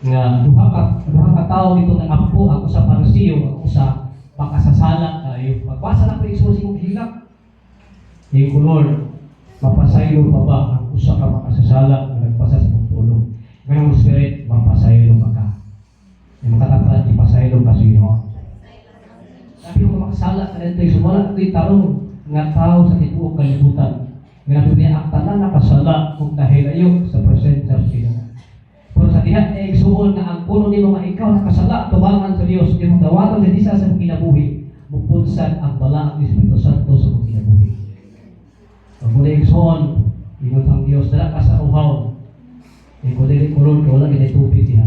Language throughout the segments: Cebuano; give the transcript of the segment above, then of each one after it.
Nga duha ka tawo dito nag-ampo, ang usa Parisiyo, ang usa makasasala kayo. Pagbasa nako, igsoon, sa hilak. Ingon ko, "Lord, mapasaylo pa ba ang usa ka makasasala nga nagpasa sa imong pulong?" Ngayong Spirit, mapasaylo pa ka. Yung makatapat, ipasaylo ka sa Ginoo. Sabi ko, makasala ka nito, so wala ito'y tarong nga tao sa tibuok kalibutan. Nga nabi ang tanan nakasala kung nahilayo sa presensya sa Ginoo. Pero sa diha na, igsuon, nga ang puno nimo nga ikaw nakasala tubangan sa Dios, di mo dawaton si Jesus sa imong kinabuhi, mupunsan ang balaang Espiritu Santo sa imong kinabuhi. Pag muna, igsuon, ingon ang Dios, "Dala ka sa uhaw." Ingon ko, "Dili ko, Lord, kay wala gid tubig diha."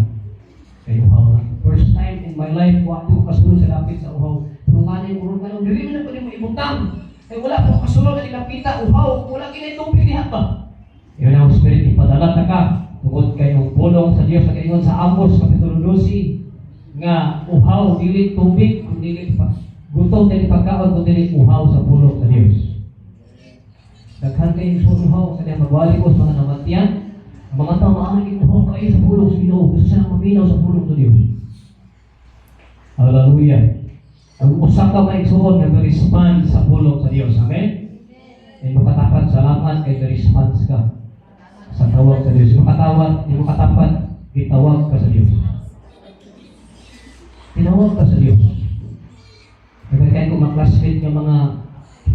Kay uhaw na. First time in my life, wa ko kasulod sa dapit sa uhaw. Pero nga ni Lord, kanang dili mo na pwede mo ibutang. Kay wala ko kasulod na nilapita, uhaw, wala gid tubig diha ba? Ingon ang Spirit, ipadala ta ka tungod kay ang pulong sa Dios nagaingon sa Amos kapitulo 12 nga uhaw dili tubig kun dili pa gutom, dili pagkaon, kun dili uhaw sa pulong sa Dios. Daghan kay uhaw sa diyang magwali ko sa mga namatian. Ang mga tao maaaring uhaw kayo sa pulong sa Ginoo, gusto silang maminaw sa pulong sa Dios. Hallelujah. Ang usa ka maigsuon nga respond sa pulong sa Dios. Amen. Ay makatapat, salamat kay response ka sa tawag sa Dios. Makatawag, di makatapat, gitawag ka sa Dios. Tinawag ka sa Dios. Kaya kaya ko mga-classmate nga mga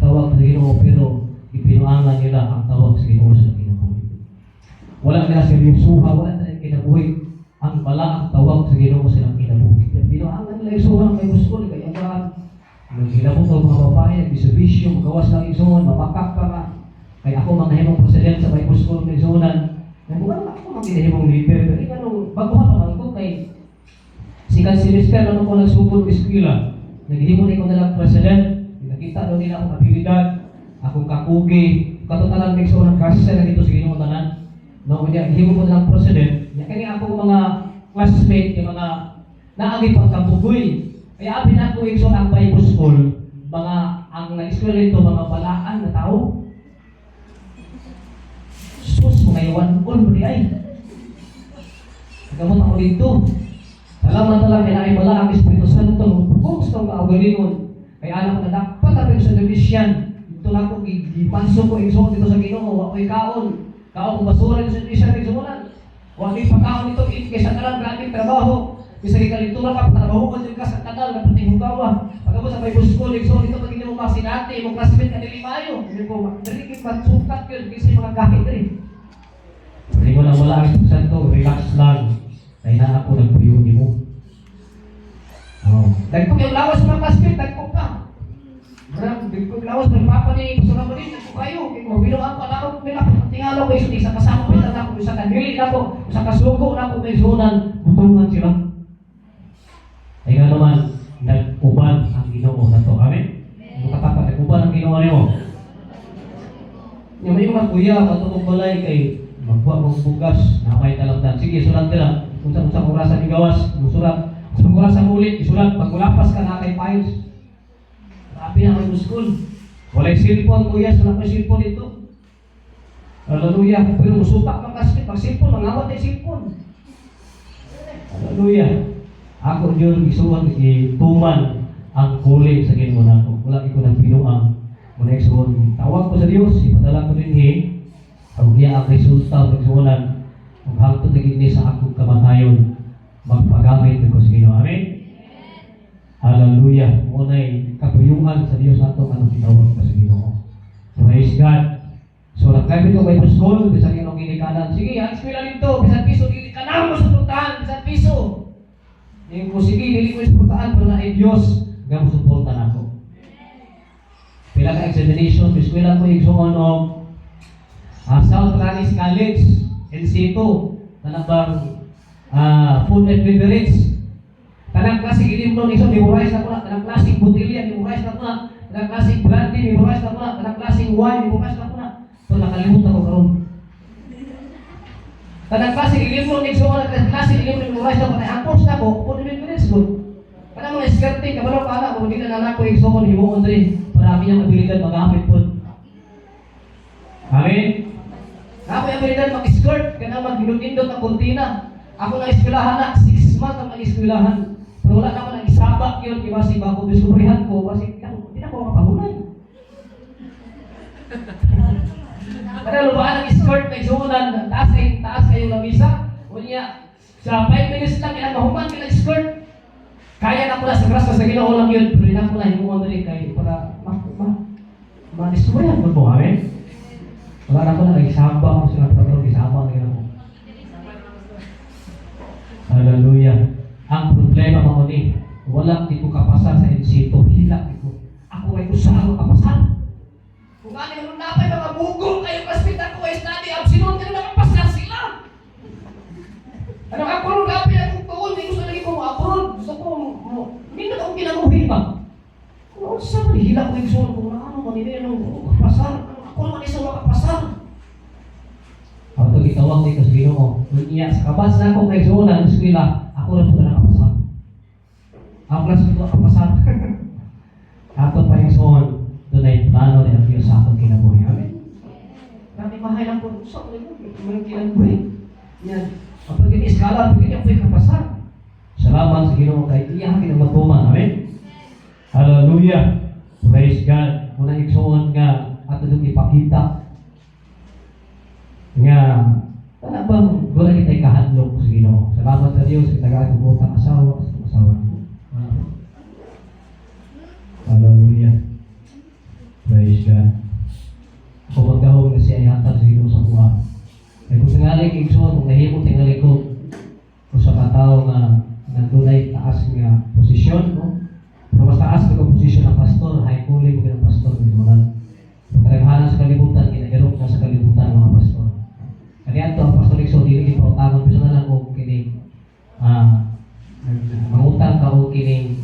tawag sa Ginoo pero gipinuangan nila ang tawag sa Ginoo sa kinabuhi. Wala nila seryosuha, wala nila kinabuhi ang balaang tawag sa Ginoo sa ilang kinabuhi. Pinuangan nila isuhan kay gusto kay ang Naghilabot ang mga babae, nagbisyo-bisyo, magawas lang isuhan, mapakak pa nga. Kay ako mga himong president sa Bible School ng isunan. Nagbukan ako mga ginahimong leader. Pero ikaw nung baguhan pa man ko kay second semester na ko nagsugod og eskwela. Naghimo ni ko na lang president. Nakita daw nila akong abilidad, akong kakugi, katotalan kay sa grasya na dito sa Ginoo tanan. No, unya himo ko na lang president. Nya kani ako mga classmate, yung mga naagi pagkabugoy. Kaya abi na ako, igsoon, ang Bible school, mga ang nag-eskwela dito mga balaan na tao. Sus, mga iwan ko di ay. Nagamot ako dito. Salamat na lang kay naay bala ang Espiritu Santo bukong sa kong kaugalingon. Kay anak ko na dapat ako sa Indonesian. Dito na ako gipanso ko, igsoon, dito sa Ginoo, wa ko'y kaon. Kaon ko basura dito sa Indonesia, igsoon. Wa ko'y pagkaon dito kay sa kanal grabe trabaho. Bisa gikalintura ka, trabaho ko ka sa kanal, na puting hugawa. Pag sa Bible school, igsoon, dito pag hindi mo masinati, mo classmate ka dili maayo. Hindi ko, dili kit matsukat yun, kasi mga gahit diri. Hindi ko lang wala ang Espiritu Santo, relax lang. Kaya na ako nagpuyo nimo. Oh. Dagko yung lawas mga classmate, dagko pa. Marang, dagko yung lawas, may papa ni, gusto na mo din, dagko kayo. Kaya mabilo ako, alam ko nila, tingalo ko, isa kasama ko, isa ako, isa kadili na ko, isa kasugo na ako, may sunan, butungan sila. Ay nga naman, nag-uban ang Ginoo na to. Amen? Makatapat, nag-uban ang Ginoo nimo. Yung may mga kuya, katong balay kay magbuwa mong bugas, na may talangdan. Sige, sulat nila. Kung sa usang orasan igawas, musulat. Sa orasan ulit, isulat. Pag ulapas ka na kay files. Grabe na kayo school. Walay cellphone, kuya. Wala ko cellphone dito. Hallelujah. Pero musupak man kasi pag cellphone, mangawat ay cellphone. Hallelujah. Ako yun, isuwan, ituman ang calling sa Ginoo nako. Wala ko nang pinuang. Muna, igsuon, tawag ko sa Dios, ipadala ko dinhi. Ang iya ang resulta igsuonan ug hangtod na gid ni sa akong kamatayon magpagamit ko sa Ginoo. Amen. Hallelujah. Mo nay katuyuan sa Dios ato anong gitawag ka sa Ginoo. Praise God. So nagkamit ko kay school bisan imong ginikanan. Sige, ang eskwela dito, bisan piso dili ka na mo suportahan, bisan piso. Yung ko sige, dili ko suportahan pero na Dios nga mo suporta nako. Pila ka examination, eskwela ko, igsuon, og South Ranis College, NC2, kanang bang food and beverage. Tanang klaseng ilimnon iso, memorize na ko na. Tanang klaseng botelya, memorize na ko na. Tanang klaseng brandy, memorize na ko na. Tanang klaseng wine, memorize na ko na. So nakalimot ako karon. Tanang klaseng ilimnon iso, tanang klaseng ilimnon, memorize na ko na. Ang course na ko, food and beverage ko. Kanang mga skirting, kabalo ka na, kung hindi na nako igsuon, himuon diri para kami ang abilidad magamit po. Amen? Ako yung abilidad mag-skirt, kanang mag-indot ang kurtina. Ako na eskwelahan na, 6 months ang eskwelahan. Pero wala na ako nang isaba yun, di ba? Si bako diskubrihan ko, kasi hindi na ako makapahulay. Kada lubaan ang skirt may suunan, taas ay taas kayo lamisa. Unya, sa 5 minutes lang ilang mahuman ka ng skirt. Kaya na ko na sa grasya sa Ginoo lang yun, pero na ko na himuon diri kay para ma ma ma-discovery ko mo, amen. Wala na ko na isaba ko sila pero isaba na ko. Hallelujah. Ang problema mao ni, wala di ko kapasar sa NC2, hilak di ko. Ako ay usa ako kapasar. Kung ano yung napay mga bugong kayo kaspita ko ay study absinon kayo nakapasar sila. Ano ako ron gabi akong tuon, di gusto lagi ko mo-abroad. Gusto ko mo, hindi na akong kinabuhi ba? Kung ano sa man hila ko yung kung ano man ini ano kapasar, ako naman isa makapasar. Ato gitawag dito sa Ginoo. Unya sa kabas na ako kay suonan sa eskwela, ako na po na nakapasar. Ang class ko nakapasar. Ato pa yung suon, doon ay plano ni ang Diyos sa atong kinabuhi. Amen. Kami mahay lang po, sa ko mga kinabuhi. Yan. Kapag ini iskala, pag ini ako'y kapasar. Salamat sa Ginoo kay iya kinamatuman. Amen. Hallelujah. Praise God. Muna igsuon nga ato yung ipakita nga wala bang wala kita'y kahadlok sa Ginoo. Salamat sa Dios kay tagaan ko utang asawa sa asawa ko. Wala po. Hallelujah. Praise God. Ako magdahom nga siya ay hatag sa Ginoo sa buha. Kay kung tingali igsuon kung nahimo tingali ko usa ka tawo nga nandunay taas nga posisyon, no? Pero mas taas nga posisyon ng pastor, high calling mo ng pastor igsuonan. Kung kadaghanan sa kalibutan, ginairok na sa kalibutan ng mga pastor. Kaya ato ang pastor igsoon dili gipautangon bisan na lang og kining mangutang ka og kining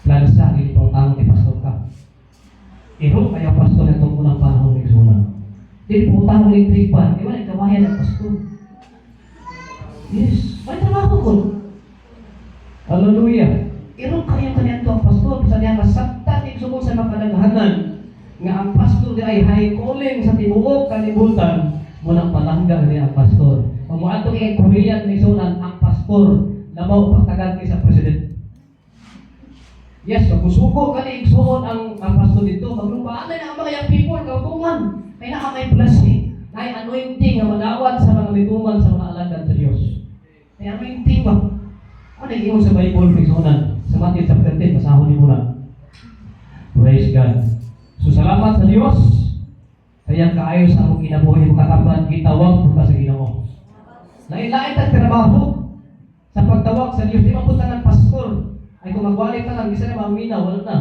plansa, dili pautangon kay pastor ka. Irok kaya pastor itong unang panahon igsuonan. Dili pautangon electric fan, di ba nagkabayan ang pastor? Yes, may trabaho ko. Hallelujah. Irok kayo kaniadto ang pastor bisan niya masaktan igsuon sa makadaghanan nga ang pastor di ay high calling sa tibuok kalibutan mo nang palangga ni ang pastor. Kung moadto kay Korean igsuonan, ang pastor labaw pagtagal kaysa president. Yes, pag ka ni igsuon ang pastor dito, maglupaan na ang mga young people kautuman. Kay naa may blessing, nay anointing nga madawat sa mga mituman sa mga alagad sa Dios. May anointing ba? Ano yung sa Bible, igsuonan? Sa Matthew chapter 10, basahon nimo na. Praise God. So salamat sa Dios. Kaya kaayo sa among kinabuhi makatabang gitawag mo ka sa Ginoo. Lain-lain tag trabaho sa pagtawag sa Dios. Di man punta ng pastor. Ay kung magwali ka lang, bisa na maminaw, wala na.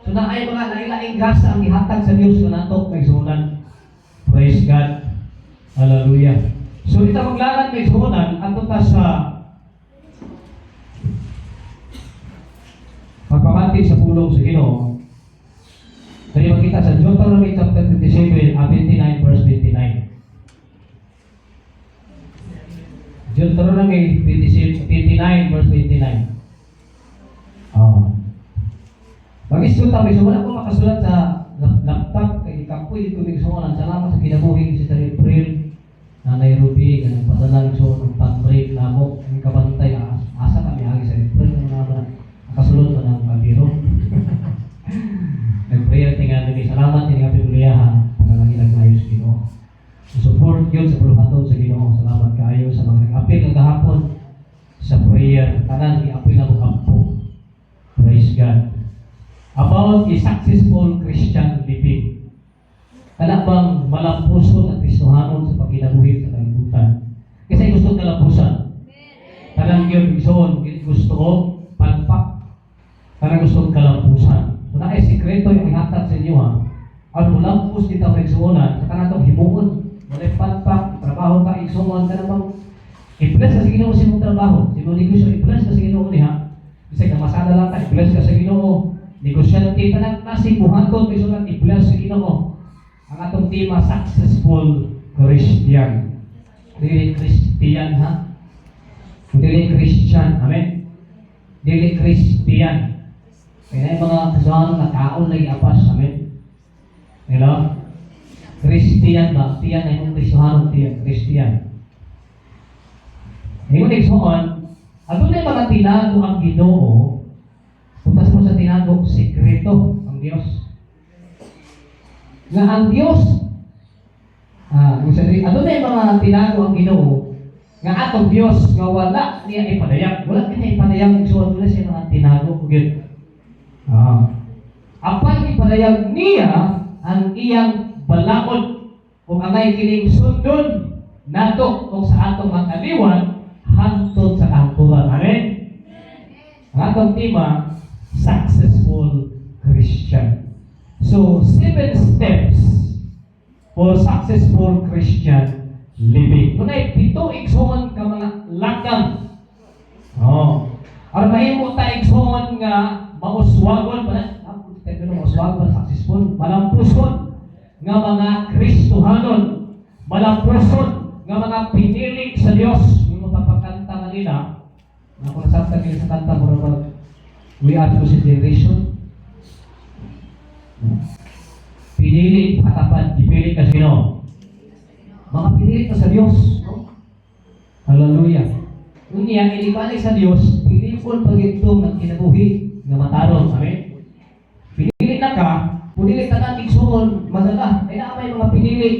So na ay mga lain-laing grasa ang gihatag sa Dios nga nato may sunan. Praise God. Hallelujah. So ita maglalan may sunan adto ta sa pagpamati sa pulong sa Ginoo. Dali makita sa Deuteronomy chapter 27, 29 verse 29. Deuteronomy 27, 29 verse 29. Oh. Mag-istorya ta, so wala ko makasulat sa laptop kay kapoy dito migsuonan. Salamat sa kinabuhi si Sister April na Nairobi nga nagpadala igsuon ng pan-break namo ang kabantay asa kami agi sa April nga naman nakasulod pa ng kabiro. Nag-prayer tingali ni salamat ini nga Biblia panalangin nagmayo sa Ginoo. Support yun sa buluhaton sa Ginoo. Salamat kaayo sa mga nag-apil kagahapon sa prayer. Tanan i-apil na mo ampo. Praise God. About a successful Christian living. Kana bang malampuson at Kristohanon sa pagkinabuhi sa kalibutan? Kasi gusto kalapusan. Tanan yun, igsoon, gusto ko, palpak. Tanan gusto kalampusan. So na ay sikreto yung ihatag sa inyo ha. Ang mulampos kita sa igsuonan, sa kanatong himuon, walay palpak, trabaho ka, igsuon ka namang i-bless ka sa Ginoo sa imong trabaho. Sa imong negosyo, i-bless ka sa Ginoo niha. Bisag namasada lang ka, i-bless ka sa Ginoo. Negosyante tanang klaseng buhaton igsuonan, i-bless sa Ginoo. Ang atong tema, successful Christian. Dili Christian ha. Dili Christian. Amen. Dili Christian. Kaya yung mga kasama nga kaon lagi apas. Amen. Hello? Christian ba? Tiyan ay kung Kristohanon tiyan. Christian. Ingon, igsoon, adunay mga tinago ang Ginoo. Puntas mo sa tinago, sikreto ang Dios. Nga ang Dios, kung sa diri, adunay mga tinago ang Ginoo nga atong Dios nga wala niya ipadayag. Wala niya ipadayag, igsoon, wala siya mga tinago gyud. Apan ipadayag niya ang iyang balaod ug angay kining sundon nato ug sa atong mga kaliwat hangtod sa kahangturan. Amen. Ang atong tema, successful Christian. So, seven steps for successful Christian living. Kunay 7, igsoon, ka mga lakang. Oh. Aron mahimo ta, igsoon, nga mauswagon pa na. Tayo na mauswagon, successful, malampuson nga mga Kristohanon, malampuson nga mga pinili sa Dios. Yung mapapakanta kanina, na kung nasabtan kayo sa kanta mo mag "We Are Consideration". Pinili, katapan, gipili ka sino? Mga pinili ka sa Dios. No? Hallelujah. Unya, inibalik sa Dios, pilion pag ito ng kinabuhi nga matarong. Amen? Pinili na ka, pinili tanan, igsoon, madala. Ay naa may mga pinili.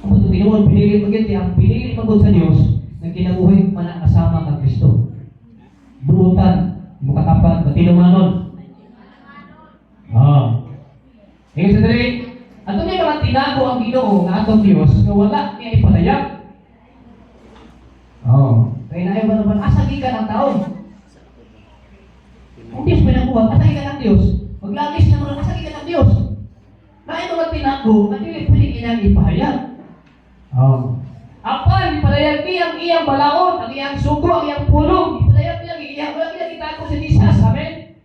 Ang tinuod, pinili magyud, ang pinili magud sa Dios ng kinabuhi man kasama kang Kristo. Buutan, mo katapat, matinumanon. Ah. Ingon sa diri, ato niya mga tinago ang Ginoo nga atong Dios nga wala niya ipadayag. Oh, kay naay ba naman asa gikan ang tao? Ang Dios may nabuhat, asa gikan ang Dios? Maglagis na mga asa gikan ang Dios. Naay mga tinago nga dili pwede inang ipahayag. Oh. Apan ipadayag niya ang iyang balaod, ang iyang sugo, ang iyang pulong. Ipadayag niya ang iyang, wala niya gitago si Jesus. Amen.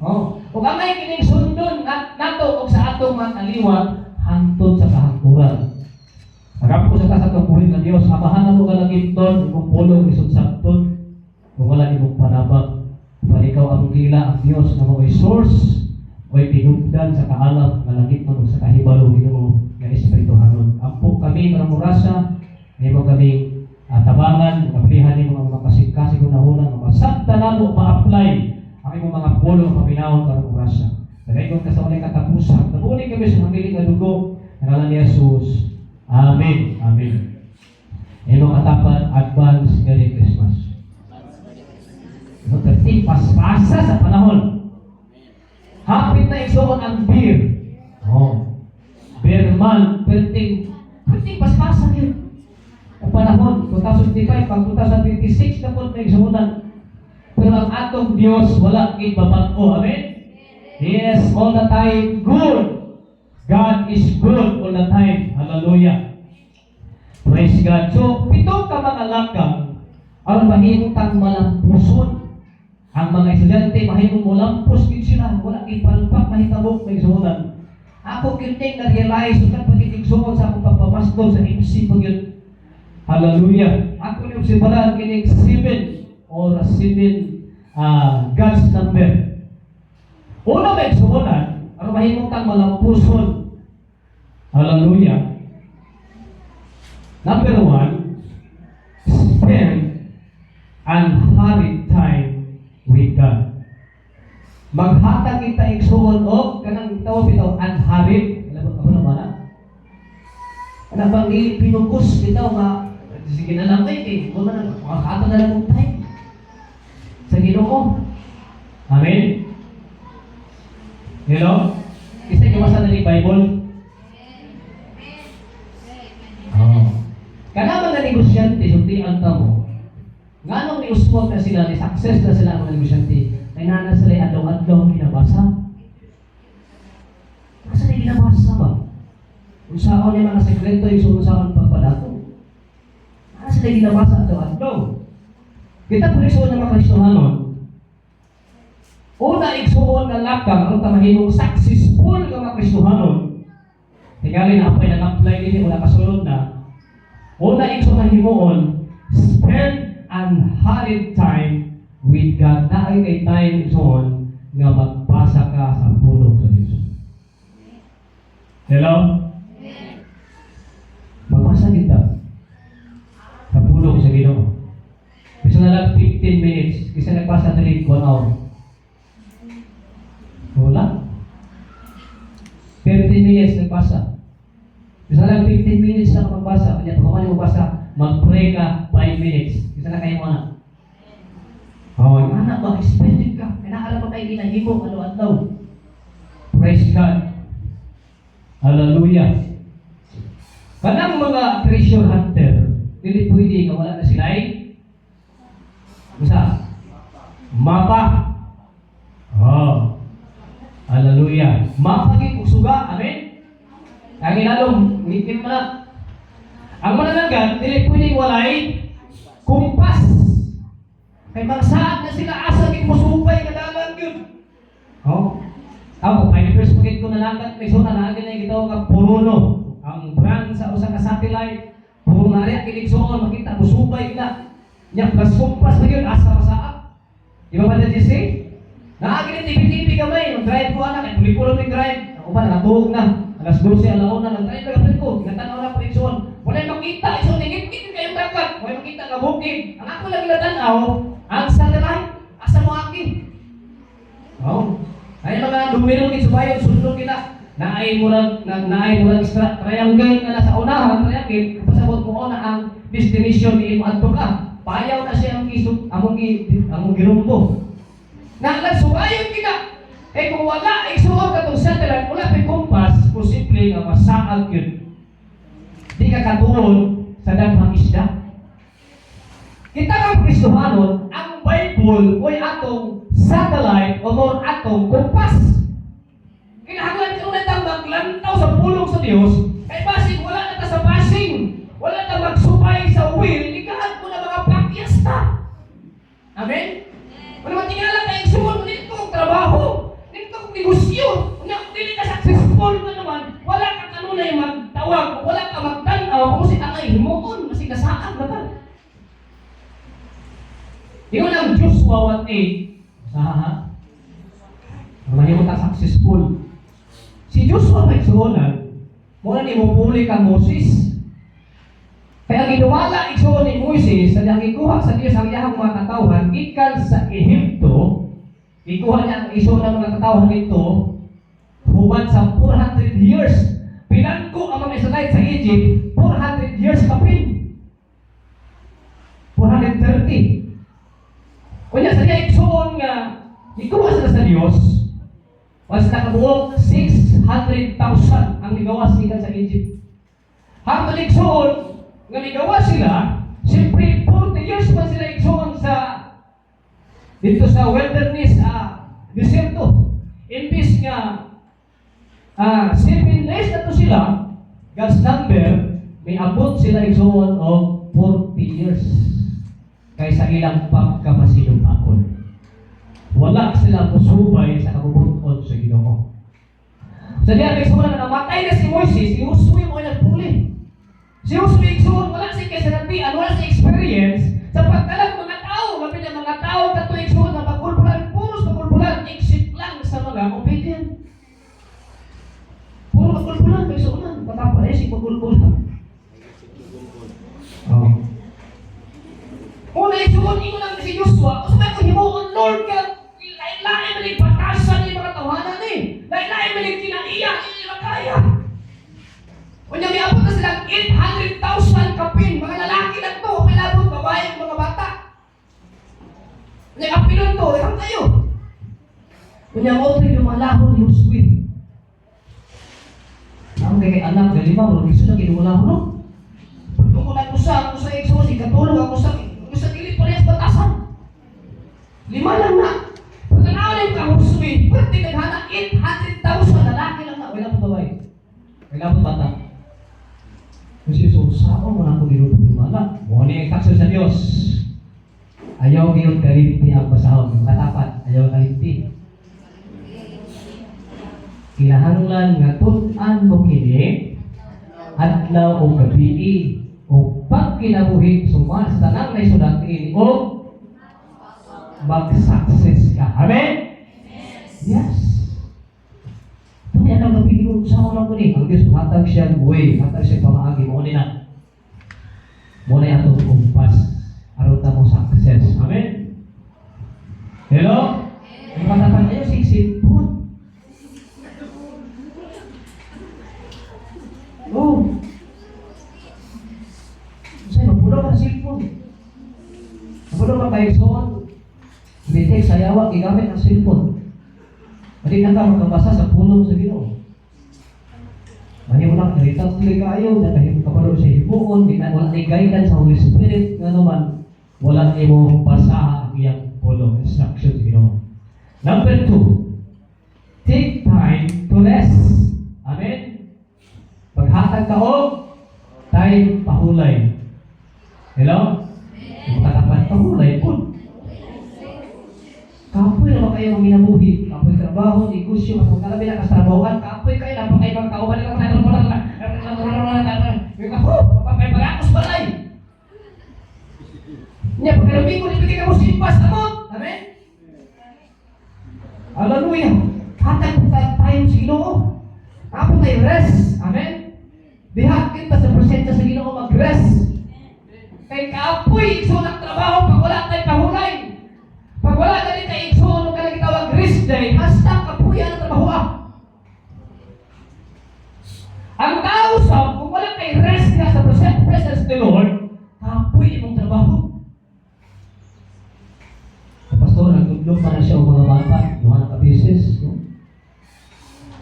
Oh. Ug angay kining sundon nato ug sa atong mga kaliwat hangtod sa kahangturan. Agampo sa ta sa atong buhi nga Dios, Amahan namo nga langitnon, imong pulong isod sabton, kung wala imong panabang. Apan ikaw ang gila ang Dios nga mao'y source oy tinubdan sa kaalam nga langitnon ug sa kahibalo, Ginoo, nga espirituhanon. Ampo kami karong orasa, nimo kaming tabangan, kaplihan nimo ang mga kasing-kasing hunahuna nga masabtan namo ma-apply ang imong mga pulong paminawon karong orasa. Nagaygon ka sa walay katapusan. Tabuni kami sa hamili nga dugo. Ang ngalan ni Jesus. Amen. Amen. Imong katapat, advance Merry Christmas. No, 13, paspasa sa panahon. Hapit na, igsoon, ang bear. Oh. Ber man, 13, 13 paspasa yun. Ang panahon, 2025, pag 2026 na po may igsuonan. Pero ang atong Diyos, wala gibabag-o. Amen? He is all the time good. God is good all the time. Hallelujah. Praise God. So, 7 ka mga lakang aron mahimong tang malampuson. Ang mga estudyante, mahimong molampos gid sila, wala ipalpak mahitabo may igsuonan. Ako gyud ning na-realize ug kan pagigigsuon sa akong pagpapastor sa MC pag yun. Hallelujah. Ako ni obserbahan kining 7 or 7 God's number. Una may igsuonan, aron mahimong tang malampuson. Hallelujah. Number 1, spend unhurried time with God. Maghatag kita, igsuon, og kanang tawag bitaw unhurried. Alam mo na ba na? Ana bang dili pinugos bitaw nga sige na lang kay mo na makakatag na lang og time sa Ginoo. Amen. Hello? Isa ka na ni Bible? Oh. Kana mga negosyante, sultian ta mo, nganong niuswag na sila, ni success na sila ang mga negosyante, ay nana sila adlaw-adlaw ginabasa. Asa na ginabasa ba? Unsaon ni mga sekreto yung unsaon pagpadato? Nana sila ginabasa adlaw-adlaw. Kita po igsuon ng mga Kristohanon, una, igsuon, nga lakang aron ta mahimong successful nga mga Kristohanon, tingali na apay nag-apply dinhi, wala kasulod na. Una, igsuon na himuon, spend unhurried time with God. Naay kay time, igsuon, nga magbasa ka sa pulong sa Diyos. Hello? Magbasa kita sa pulong sa Ginoo. 15 minutes. Kinsa nagbasa diri 1 hour? Wala. 15 minutes nagbasa. Kinsa lang 15 minutes na magbasa, kanya pag mo magbasa, mag-pray ka 5 minutes. Kinsa na kayo mo na? Oh, yung anak ba, expected ka. Kinahanglan ba kayo ginahimo ano adlaw? Praise God. Hallelujah. Kanang mga treasure hunter, dili pwede nga wala na sila ay usa? Mapa. Oh. Hallelujah. Mapa gyud ug suga. Amen. Ang ilalom, ngipin mo na. Ang mananagat, dili pwede walay kumpas. Kay magsaad na sila asa gid mosubay nga dalan gyud. Oh. Ako, 5 years pa ko nalagat, may suna na na gitawag ka Furuno. Ang brand sa usa ka satellite, puro na rin kiligsoon, makita musubay na. Nya plus kumpas na gyud asa masaak. Di ba ba na GC? Naagi ni TV-TV gamay, mag-drive ko anak, kay puli-pulo mi drive. Ako ba nakatuog na. Alas 12 alauna nag-drive na kapit ko. Ginatanaw na ko igsoon. Wala makita, igsoon ngit-ngit kayong dagat. Wala makita nga bukid. Ang ako lang ginatanaw, ang satellite, asa mo aki? Oh. Ay mga numero gid subayon sundon kita. Naay murag na naay murag triangle nga nasa unahan, triangle pasabot mo na ang destination ni imo adto ka. Payaw na siya ang kisog among girumbo. Na lang subayon kita. Eh kung wala igsuon katong satellite, wala pay kompas, posible nga masaag yun. Di ka katuon sa daghang isda. Kita kang Kristohanon, ang Bible oy atong satellite o more atong kompas. Kinahanglan ka una tang maglantaw sa pulong sa Dios, kay basig wala na ta sa basing, wala ta magsubay sa will, ikahan ko na mga pakyas ta. Amen? Wala man tingala kay igsuon mo dito kong trabaho, dito kong negosyo, unya dili ka successful na naman, wala ka kanunay magtawag, wala ka magtan-aw kung si angay himuon, masig nasaag na ka. Ingon ang Joshua 1:8, sa ha? Mahimo ta successful. Si Joshua may igsuonan, mo na ni mupuli kang Moses. Kaya ang ginuwala igsuon ni Moises sa diyang gikuha sa Dios ang iyahang mga katawhan gikan sa Ehipto, gikuha niya ang igsuon ng mga katawhan dito human sa 400 years. Pinangko ang mga Israelite sa Egypt 400 years kapin. 430. Kunya sa diya igsuon nga gikuha sila sa Dios, was nakabuok 600,000 ang ligawas gikan sa Egypt. Hangtod igsuon nga ligawas sila, siyempre 40 years man sila igsuon sa dito sa wilderness, desierto. Imbis nga 7 days na to sila, God's number, may abot sila igsuon og 40 years kaysa ilang pagkamasinumpakon. Wala sila musubay sa kabubut-on sa Ginoo. Sa diya igsuon na namatay na si Moises, si Josue mo nagpuli. Si Josue igsuon wala siya kasinatian, wala siya experience sa pagtalag mga tao, labi na mga tao kato igsuon na pagulbulan, puros pagulbulan, except lang sa mga obedient. Puro pagulbulan, kay igsuonan, patapal si pagulbulan. Oh. Una igsuon, ingon lang si Joshua, usa may himuon, Lord, ka lain-lain man yung batasan ni mga tawanan ni. Lain-lain man yung kinaiya, hindi makaya. Unya miabot na silang 800,000 kapin, mga lalaki lang to, may labot babae, mga bata. Unya kapilon to, ikang kayo. Unya mo ito yung malahon ni Josue. Ang kay anak galima, mo gusto na ginumalahon no. Pagtungkol ako sa igsoon, si katulog ako sa dili parehas batasan. Lima lang na. Pagkanaw na yung ka-Josue, pwede naghana 800,000 lalaki lang na. Wala po babae. Wala po bata. Kasi so, saan mo na ako niluto himala? Mo ni ang instruction sa Dios. Ayaw gyud kalimti ang basahon. Katapat, ayaw kalimti. Kinahanglan nga tun-an mo kini adlaw o gabi o pagkinabuhi suma sa tanang naisulat niini o mag-success ka. Amen? Yes. Kanya ang gabi sa lang ko ni. Ang Diyos hatag siya way, hatag siya pamaagi mo ni na. Mo na atong kumpas aron ta mo success. Amen? Igsoon, bitik sa yawa, gigamit ang cellphone. Hindi na ka makabasa sa pulong sa Ginoo. Mahimo na irritable kaayo, nakahimo kabalo sa himuon, di na wala ni guidance sa Holy Spirit nga naman wala nimo basaha ang iyang pulong, instruction sa Ginoo. Number two, take time to rest. Amen? Paghatag ka og time pahulay. Hello? Makatapat pahulay po. Kapoy na ba kayo ang minabuhi? Kapoy trabaho, negosyo, kapag kalabi na kastrabahoan, kapoy kayo, napakay mga kauban, may pagakos balay. Nya pagka Domingo, ibigay ka mo simpas amot. Amen? Hallelujah. Hatag po tayo time sa Ginoo. Tapos tayo rest. Amen? Diha kita sa presensya sa Ginoo mag-rest. Kay kapoy igsoon ang trabaho pag wala tayo pahulay. Pag wala ka din kay igsoon ka lagi tawag rest day, hasta kapuya ang trabaho ah. Ang tao sa kung wala kay rest ka sa presence of the Lord, kapoy imong trabaho. Pastor, nagtudlo pa na siya og mga bata, duha na ka beses, no?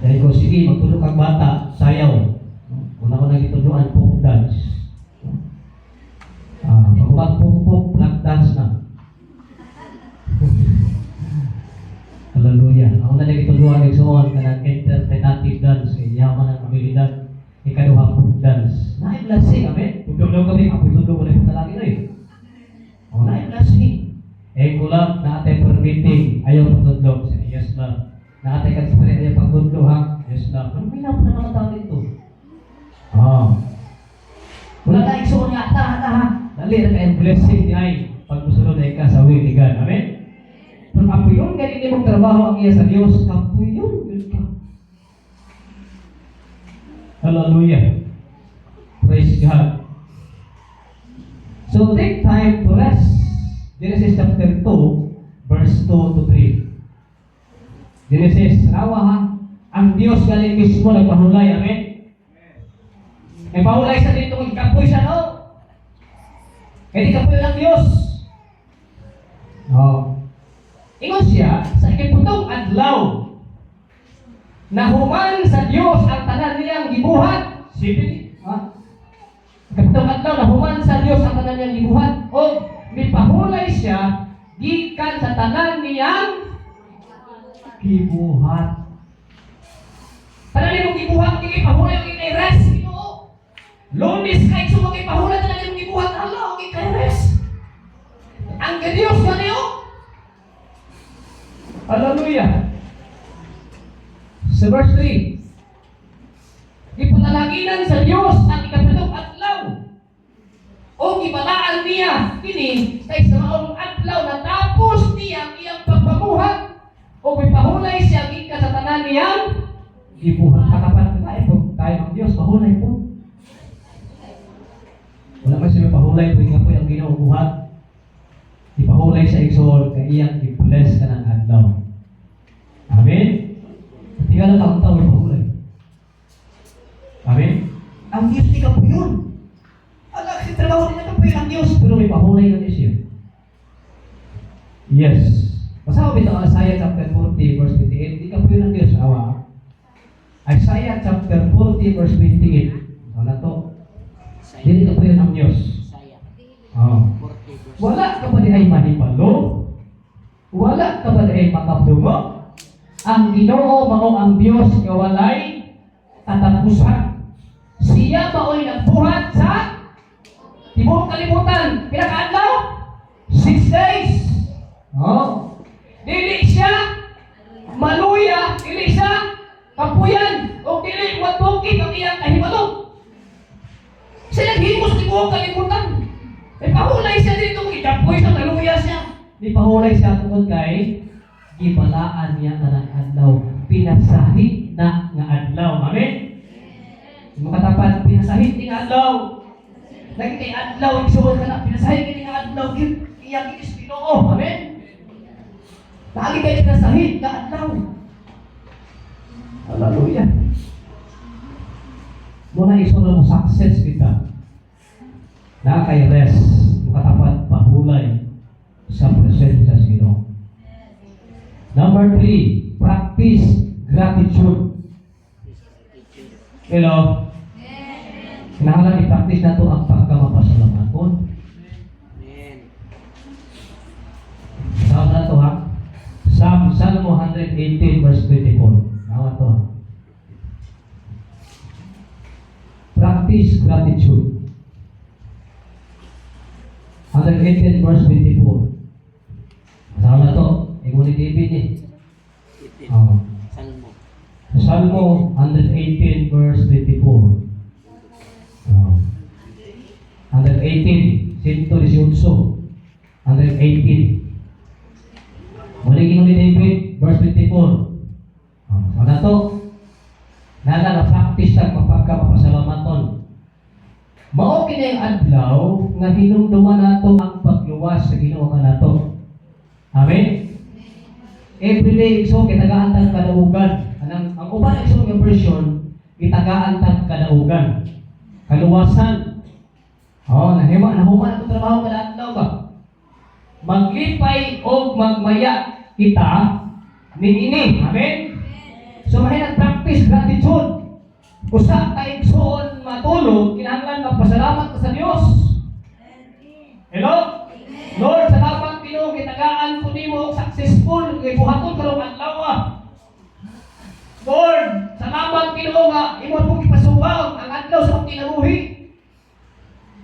Dahil ko, sige, magtudlo kang bata, sayaw. No? Una ko nagitudloan, folk dance. No? Ah, pag mag-folk folk dance na. Hallelujah. Ako na nagitudloan igsoon kanang interpretative dance kay yaman ang abilidad. Ikaduha, folk dance. Naay blessing, amen. Tudlo kami, apoy tudlo ko na yung talagi na eh. Oh, naay blessing. Eh, kulang na atay permitting, ayaw pagtudlo. Siya, yes lang. Na atay kan spirit, ayaw pagtudlo ha. Yes lang. Ano may na mga tao dito? Ah. Wala na igsoon nga, ta, ta, ha. Dali na kayong blessing ni ay pag musunod ay ka sa will ni God. Amen? Pero kapuyon, ganito mong trabaho ang iya sa Diyos, kapuyon, yun ka. Hallelujah. Praise God. So take time to rest. Genesis chapter 2, verse 2 to 3. Genesis, rawa ha. Ang Diyos galing mismo nagpahulay. Amen? Nagpahulay sa dito kung kapoy siya, no? Kaya di kapoy ng Diyos. Oh. Ingon siya, sa ikapitong adlaw, nahuman sa Diyos ang tanan niyang gibuhat. Sige, ha? Ikapitong adlaw, nahuman sa Diyos ang tanan niyang gibuhat. O mipahulay siya, gikan sa tanan niyang gibuhat. Tanan niyang gibuhat, kay pahulay og kay rest. Ginoo. Lunes kay sumang pahulay tanan niyang gibuhat, hala og kay rest. Ang Diyos ganiyo. Hallelujah. Sa verse 3, gipanalanginan sa Dios ang ikapitong adlaw. O gibalaan niya kini kay sa maong adlaw natapos niya ang iyang pagpamuhat o mipahulay siya gikan sa tanan niyang gibuhat. Katapat ka eh, pag tayo ang Dios, pahulay po. Wala man siya pahulay, po nga po ang Ginoo buhat. Ipahulay sa igsoon kay iyang i-bless ka ng adlaw. Amen? Tingnan ang taong tao pahulay. Amen? Ang Diyos di kapuyon. Ang kasi trabaho din kapuyon ang Diyos, pero may pahulay na siya. Yes. Basta ko bitaw Isaiah chapter 40 verse 28, di kapuyon ang Diyos. Awa. Isaiah chapter 40 verse 28. Wala to. Dili kapuyon ang Diyos. Isaiah Oh. 40 verse Wala ka ba di ay mahibalo? Wala ka ba di ay makadungog? Ang Ginoo mao ang Dios nga walay katapusan. Siya mao'y nagbuhat sa tibuok kalibutan. Pila ka adlaw? 6 days. Oh. Dili siya maluya, dili siya kapuyan, o dili matukit ang iyang kahibalo. Siya naghimo sa tibuok kalibutan. May pahulay siya dito, ikapoy sa naluya siya. May pahulay siya tungkol kay gibalaan niya na ng adlaw. Pinasahit na nga adlaw. Amen? Makatapat, pinasahit ni nga adlaw. Lagi kay adlaw, isuot ka na, pinasahit ni nga adlaw, iyang ginis Ginoo. Amen? Lagi kay pinasahit nga adlaw. Hallelujah. Muna isuot mo success kita na kay rest, makatapat pahulay. sa presensya sa Ginoo. Number three, practice gratitude. Hello? Kinahanglan i-practice nato ang pagkamapasalamaton. Amen. Tama na to, ha? Salmo 118 verse 24. Tama to, ha? Practice gratitude. 118 verse 24. Tama na to. Ingon ni David eh. 18. Oh. Salmo. Salmo 118 verse 24. Oh. 118, 118. 118. Muli ingon ni David, verse 24. Oh, so na to. Nana na practice sa pagkamapasalamaton. Mao kini ang adlaw nga hinumduman nato ang pagluwas sa Ginoo kanato. Amen. Every day, so gitagaan tag kadaugan. Anang ang uban, igsoon, nga version, gitagaan tag kadaugan. Kaluwasan. Oh, nahima nahuman atong trabaho kada adlaw ba? Maglipay og magmaya kita niini. Amen. So mahinang practice gratitude. Usa ka igsoon matulog, kinahanglan magpasalamat ka sa Dios. Hello? Lord, salamat Ginoo, gitagaan ko nimo og successful kay buhaton karong adlaw. Lord, salamat Ginoo nga imo akong gipasubang ang adlaw sa akong kinabuhi.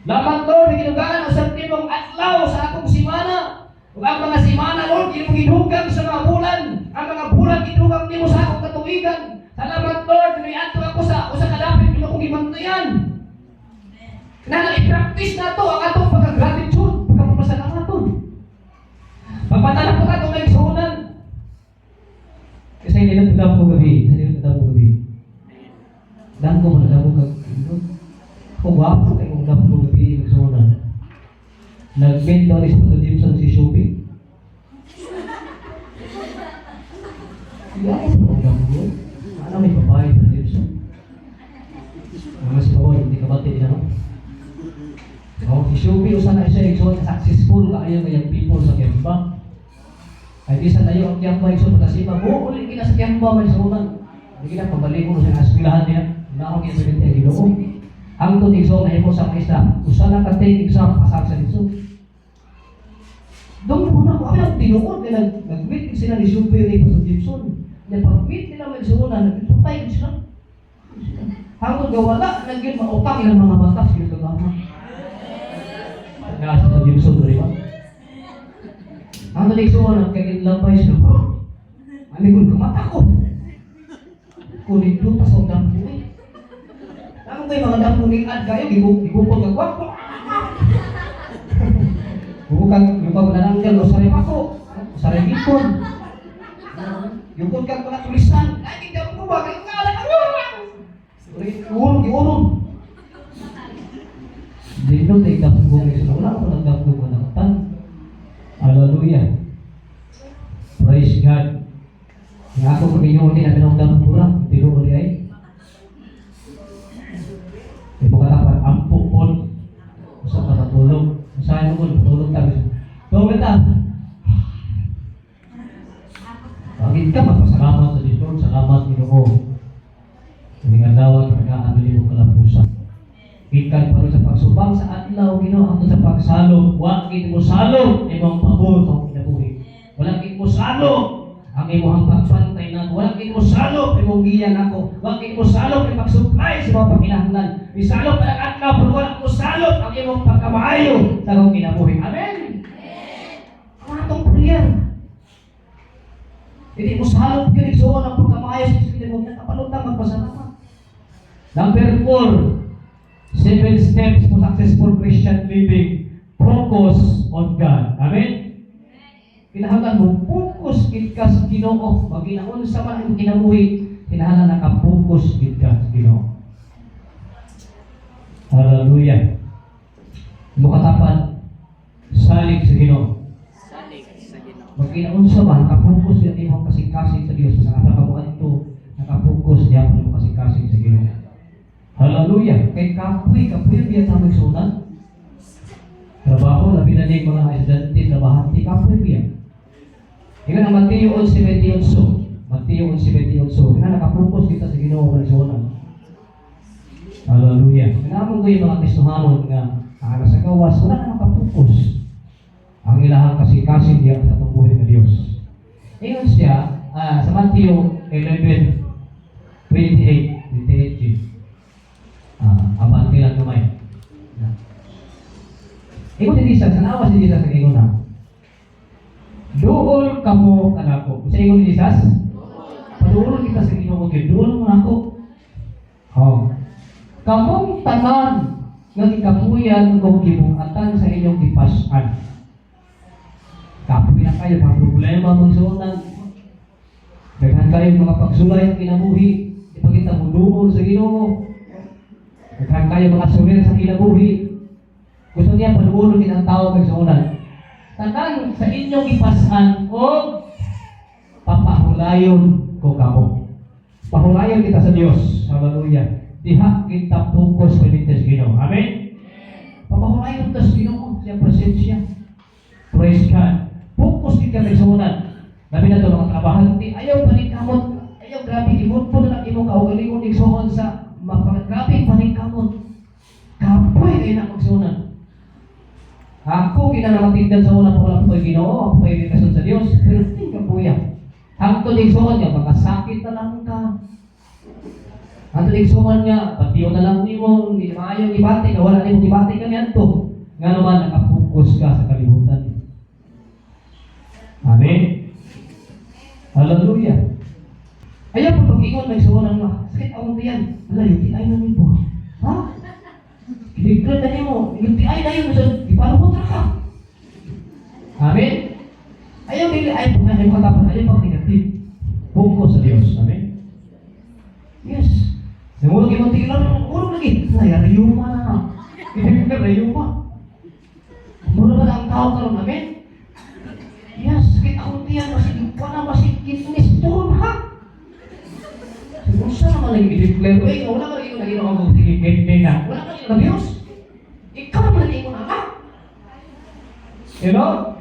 Salamat, Lord, gidugangan usab nimo ang adlaw sa akong simana. Ug ang mga simana, Lord, imong gidugang sa mga bulan. Ang mga bulan gidugang nimo sa akong katuigan. Salamat, Lord, niadto ako sa usa ka dapit imo kong gibantayan. Kinahanglan i-practice nato ang atong pagka-gratitude, pagkapasalamaton. Pagpatala ko ka itong igsuonan. Kasi hindi lang ko gabi, sa nilot ko gabi. Damo mo na damo kag kung gwapo kay kung damo ko gabi igsuonan. Nag-meet daw ni Pastor Jimson si Shubi. Iya, ako damo ko. Ano may babae, Pastor Jimson? Mga si babae, hindi ka bati nila, no? Oh, si Shubi usa na siya, igsoon, successful kaayo kayang people sa Kiamba. Ay di sa tayo ang Kiamba, igsoon, pagkasipa mo uli kina sa Kiamba may sunan. Hindi kina pabalik mo sa eskwelahan niya. Na ako kaya sa Ginoo. Ang tun, igsoon, nahimo sa maestra, usa na ka take exam, pasar sa igsoon. Doon mo na ako, ang tinuod kay nag-meet sila ni Shubi ni Pastor Jimson. Nya pag-meet nila may sunan, nagpatay sila. Hangtod nga wala nagyud mautang ilang mga mata sa kagama. Nga sa Pastor Jimson, di ba? Ang igsuon kay lambay sila. Ano kung kamata ko? Kunin doon pa sa dampo eh. Ano kayo mga dampo ni ad kayo, gibukod ka gwako. Bukag yung nananggal o saray pako, saray gipon. Yukod kang mga tulisan. Ay, hindi ko ba kayo nga alam. Giulong, giulong. Dito tayo dampo ko wala ko nagdampo ko nakatan. Hallelujah. Praise God. Nga ako kami yung hindi natin ang dampo lang. Tino ko ay. Ibo ka dapat ampo pon. Usa ka matulog. Usahay mo kung matulog ta. Tulog ta. Bakit ka magpasalamat sa Diyos? Lord, salamat Ginoo. Kining adlaw kinagaan mo kalapusan. Gikan pa rin sa pagsubang sa adlaw, Ginoo, hangtod sa pagsalop, wa gid mo salop imong pabor sa akong kinabuhi. Wala gid mo salop ang imong pagbantay nako. Wala gid mo salop imong giya nako. Wa gid mo salop imong pag-supply sa mga panginahanglan. Misalop pa ang adlaw pero wala mo salop ang imong pagkamaayo sa akong kinabuhi. Amen. Ang atong prayer. Hindi mo salop gyud, igsuon, ang pagkamaayo sa Diyos kinabuhi. Nakapalutang magpasalamat. Number 4, seven steps to successful Christian living. Focus on God. Amen? Kinahanglan mo focus gid ka sa Ginoo. Maginaon sa man ang kinabuhi, kinahanglan naka-focus gid ka sa Ginoo. Hallelujah. Mo katapat, salig sa Ginoo. Salig sa Ginoo. Maginaon sa man, naka-focus yan imong kasing-kasing sa Dios. Sa nga ka mo adto, naka-focus diya mo kasing-kasing sa Ginoo. Hallelujah. Kay kapoy, kapoy biya ta magsunan. Trabaho, labi na ning mga estudyante, trabahante, kapoy biya. Ingon ang Mateo 11:28. Mateo 11:28. Kina nakapokus kita sa Ginoo, mga igsuonan. Hallelujah. Kinahanglan ko yung mga Kristohanon nga ana sa gawas, wala na makapokus. Ang ilahang kasing-kasing diya sa atong buhi nga Dios. Ingon siya sa Mateo 11:28, 28 G. Abante lang gamay. Na. Ingon si Jesus, sanawa si Jesus ang ingon na. "Duol kamo kanako." Sa ingon ni Jesus? Paduol kita sa Ginoo gyud. "Duol mo nako. Oh. Kamong tanan nga gikapuyan o gibungatan sa inyong gipas-an." Kapoy na kayo, mga problema mga igsuonan. Daghan kayo mga pagsulay sa kinabuhi. Di pa kita muduol sa Ginoo. Daghan kayo mga sulir sa kinabuhi. Gusto niya paduolon kita ang tao, mga igsuonan. "Tanan sa inyong gipas-an o papahulayon ko kamo." Pahulayon kita sa Dios. Hallelujah. Diha kita focus sa Ginoo. Amen. Papahulayon ta sa Ginoo sa presensya. Praise God. Focus kita, mga igsuonan. Labi na to mga trabahante, ayaw paningkamot. Ayaw grabe imutpo na lang imong kaugalingon, igsuon, sa grabe paningkamot. Kapoy kay na, igsuonan. Ako kinanamatindan sa una pa wala pa ko'y Ginoo, ako pa'y kasun sa Dios, pero ting kapuya. Hangtod, igsuon, nga makasakit na lang ka. Hangtod, igsuon, nga batiyo na lang nimo, hindi maayo gibati ka, wala nimo gibati ka niadto. Nga naman nakapokus ka sa kalibutan. Amen. Hallelujah. Ayaw po pag-ingon, may suwan nga, "Sakit akong tiyan." Wala, UTI na nimo. Ha? Kinigran na nimo, UTI na yun, so, ipalukot ra ka. Amen? Ayaw, dili, ayaw po, ayaw katapan, ayaw pang negative. Focus sa Diyos. Amen? Yes. Nangulog yung tilan, nangulog lagi. Ay, rayuma na. Hindi rayuma. Mura ba ang tao karon? Amen? Yes, sakit akong tiyan, masig pa na, masig kidney stone, ha? Unsa naman ang i-declare? Eh, wala ka lagi na Ginoo ang sige kidney na. Wala ka na Diyos. Ikaw naman ang ingon na. You know?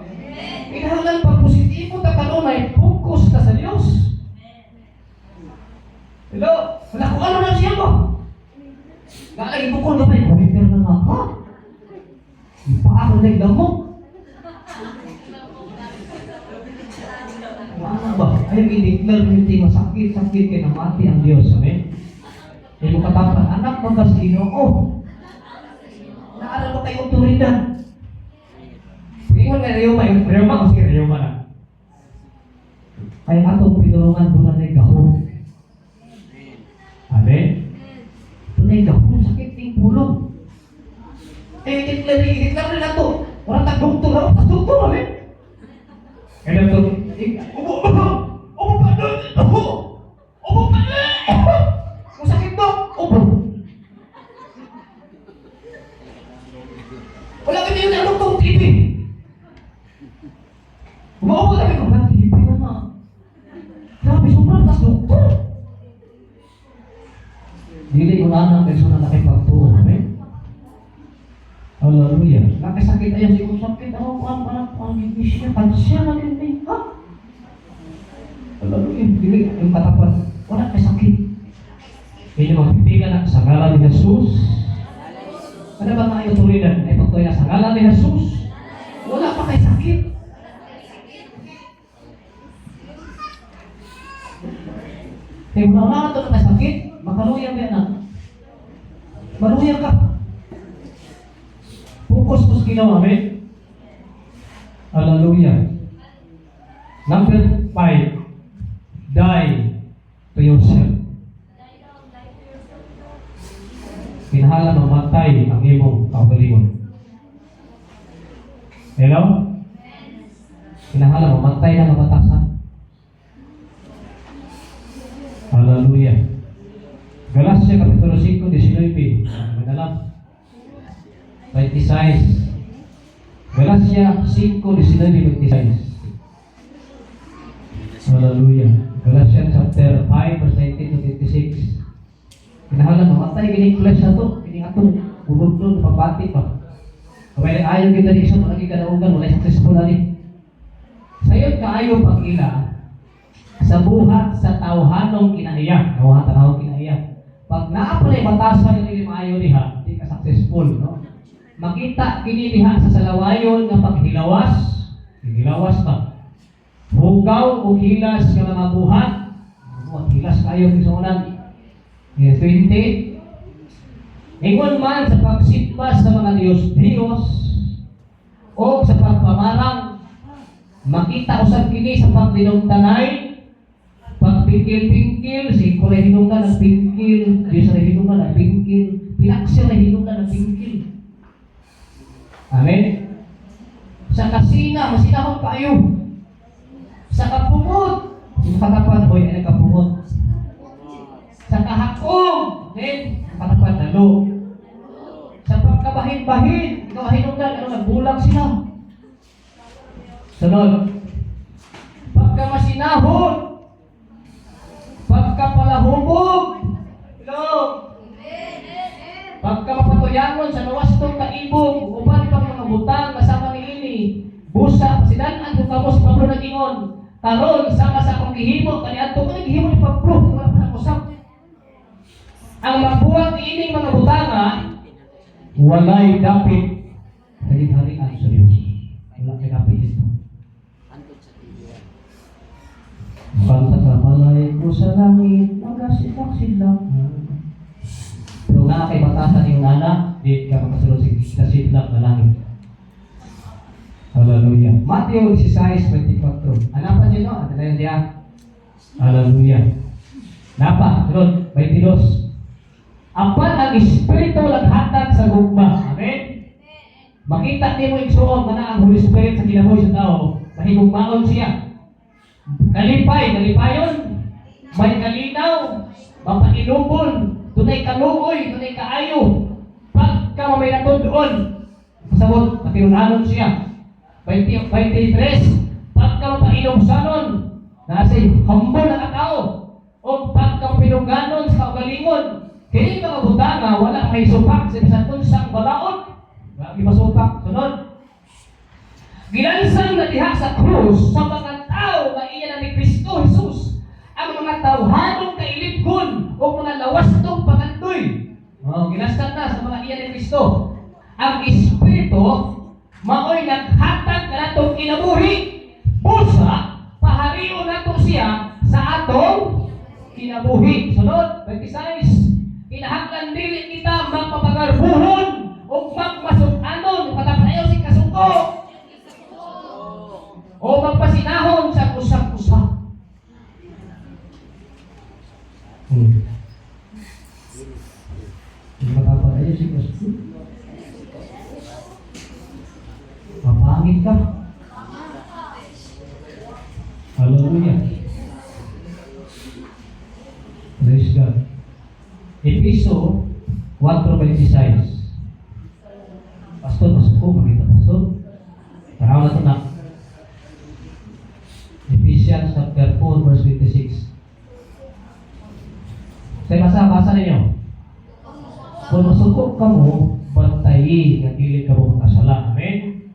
Kinahanglan pag positibo ta kanunay, focus ka sa Diyos. Hello? Wala ko ano na siya mo. Nalagi bukol gamay, monitor na nga. Ha? Ipaako na yung damo. Wala ba? Ayaw i-declare mo yung masakit, sakit kay namati ang Diyos. Amen? Imo katapan, anak mo ka sa Ginoo. Naaral mo kay otoridad. Ingon nga rayuma, yung rayuma o sige rayuma na. Kaya atong pinulungan doon na gahom. Amen? Doon ay gahom, sakit ng pulong. Eh, i-declare na to. Wala tag doktor, wala tag doktor, amen? Kaya doktor, ubo, ubo, ubo pa, ubo, ubo pa, kung sakit to, ubo. Wala kami yung doktor, TB. Umuubo sabi ko, ba't TB na nga? Grabe, sobrang tas doktor. Dili ko na ang persona nakipagtuo, amen? Hallelujah. Nakasakit ayaw si kung sakit ako, ang parang ang siya, cancer na din eh. Ha? Hallelujah. Dili, yung katapat, wala kay sakit. Kaya yung magpipigan na sa ngalan ni Jesus. Ano ba nga yung tuloy na? Ay pagtuloy na sa ngalan ni Jesus. Wala pa kay sakit. Kaya wala na ito na sakit, makaluya ba na? Maluya ka. Focus mo sa Ginoo, amen? Hallelujah. Number 5, die to yourself. Kinahanglan mamatay ang imong kaugalingon. Hello? Kinahanglan mamatay na kabatasan. Hallelujah. Galatia Kapitulo 5, 19. Madalam. 26. Galatia 5, 19, 26. Hallelujah. Galatians chapter 5, verse 19 to 26. Kinahanglan mamatay kining flesh na to, kining atong ulod pagbati pa. Kaya ayaw kita ni isa, wala kadaugan, wala successful ani. Sayon kaayo pag-ila sa buhat sa tawhanong kinaiya. Tawhan tawhanong kinaiya. Pag naa pa na batasan yung dili maayo diha, di ka successful, no? Makita kini diha sa salawayon nga paghilawas, hilawas pa. Hugaw o hilas nga mga buhat. Buhat hilas kayo kisunan. Yes, 20. Ingon man sa pagsimba sa mga Diyos-Diyos o sa pagpamarang, makita usab kini sa pagdinumtanay, pagpingkil-pingkil, si kulay hinungdan ang pingkil, Diyos ay hinungdan ang pingkil, pinaksir ay hinungdan ang pingkil. Amen? Sa kasina, masinahon kayo. Sa kapungot, yung katapat, hoy, ano kapungot? Sa kahakong, then, katapat, dalo. Sa pagkabahin-bahin, ikaw hinungdan, ano, nagbulag sila. Sunod. Pagkamasinahon, pagkapalahubog, hello, pagkamapatuyangon sa nawastong kaibog, uban pang mga butang kasama niini, busa, pasidan-an kung kamo si Pablo nag-ingon, karon sama sa akong gihimo, kaniadto ko nagihimo ni Pablo, wala pa nang usap. Ang magbuhat niining mga butanga, walay dapit sa gingharian sa Diyos. Wala kay dapit dito. Antod sa tiyan. Kanta sa balay ko sa langit, magasilak-silak. Pero nga kay batasan yung nana, di ka makasulod sa sidlak na langit. Hallelujah. Matthew 16:24. Ano pa dyan, no? Ano na yun diya? Hallelujah. Napa, sunod, 22. Apan ang Espiritu naghatag sa gugma. Amen? Makita nimo, igsuon, nga na ang Holy Spirit sa kinabuhi sa tao, mahigugmaon siya. Kalipay, kalipayon, may kalinaw, mapailubon, dunay kaluoy, dunay kaayo. Pagka may natudon, pasabot, matinunanon siya. 20, 23, pagka mapailongsanon, nasa humble na katao, o pagka mapinungganon sa kaugalingon, kini mga butanga, wala may supak sa bisan unsang balaod. Wala may masupak. Sunod. Gilansang na diha sa krus sa mga tao nga iya na ni Kristo Jesus ang mga tawhanong kailibgon o mga lawastong pangandoy. Oh, gilansang na sa mga iya ni Kristo. Ang Espiritu maoy naghatag kanatong kinabuhi. Busa paharion nato siya sa atong kinabuhi. Sunod, 26. Kinahanglan dili kita magpapagarbuhon o magmasuk-anon patapayaw si kasuko o magpasinahon sa usap-usap. Makapalayo si kasuko. Mapangit ka. Hallelujah. Praise God. Efeso 4:26. Pastor, masuko, makita, Pastor. Taraw na ito na. Ephesians chapter 4 verse 26. Say basa, basa ninyo. Kung masuko ka mo, bantayi nga dili ka mo makasala. Amen?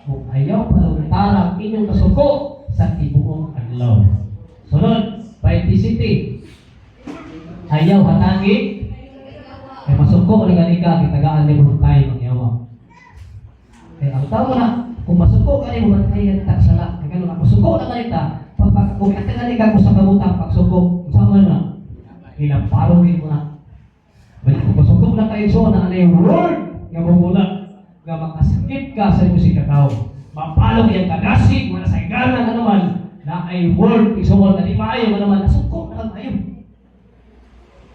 Kung ayaw palungtara ang inyong kasuko sa tibuok adlaw. Sunod, 27. Ayaw hatangi kay masuko ni ka gitagaan nimo time ang yawa. Kay ang tao na kung masuko ka nimo bantay ka ta sala. Kay kung masuko na kanita, pag kung atagan ka mo sa kabutang pagsuko, unsa man na? Hinaparo mo na. Balik kung masuko na kayo so na anay word nga mumula nga makasakit ka sa imong sikataw. Mapalong iyang kadasig, wala sa igana nga naman, na ay word isuol na di maayo nga naman, nasuko na kang ayo.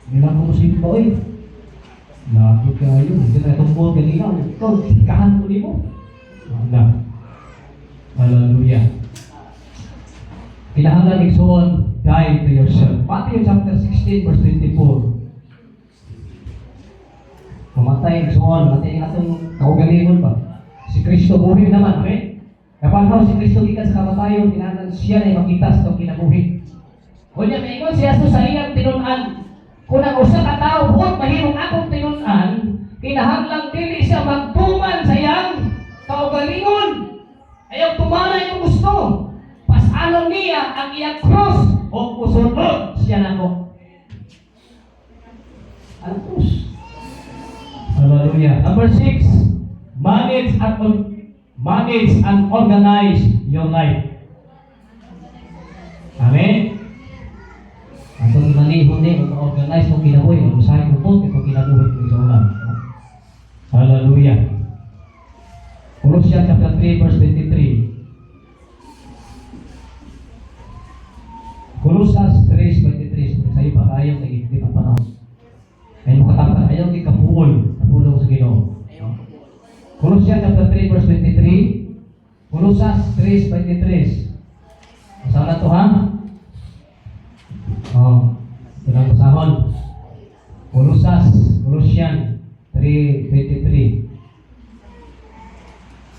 Hindi lang ko musimba, oy. Lagi kayo, hindi na tungkol ganina. Ikaw, sikahan ko nimo. Wala. Hallelujah. Kinahanglan, igsuon, die to yourself. Matthew chapter 16 verse 24. Mamatay, igsuon, matay ang atong kaugalingon ba? Si Kristo buhi naman, amen? Kapag si Kristo gikan sa kamatayon, kinahanglan siya na makita sa atong kinabuhi. Kunya maingon si Jesus sa iyang tinun-an, kung ang usa ka tawo buot mahimong akong tinun-an, kinahanglang dili siya magtuman sa iyang Kaugalingon. Ayaw tumana imong gusto. Pasanon niya ang iyang cross o usunod siya nako. Ang cross. Hallelujah. Number 6, manage and organize your life. Amen. Atong manihon ni kung ma-organize mong kinabuhi, usahay mo po itong kinabuhi ng isunan. Hallelujah. Colossians chapter 3 verse 23. Colosas 3:23. Sa iyo pa kayo kay hindi pa panahon. Ay mo katapat ayaw kay kapuol, kapulong sa Ginoo. Ayaw ko po. Colossians chapter 3 verse 23. Colosas 3:23. Basa na to, ha? Oh, ito lang basahon. Colosas, Colossian 3:23.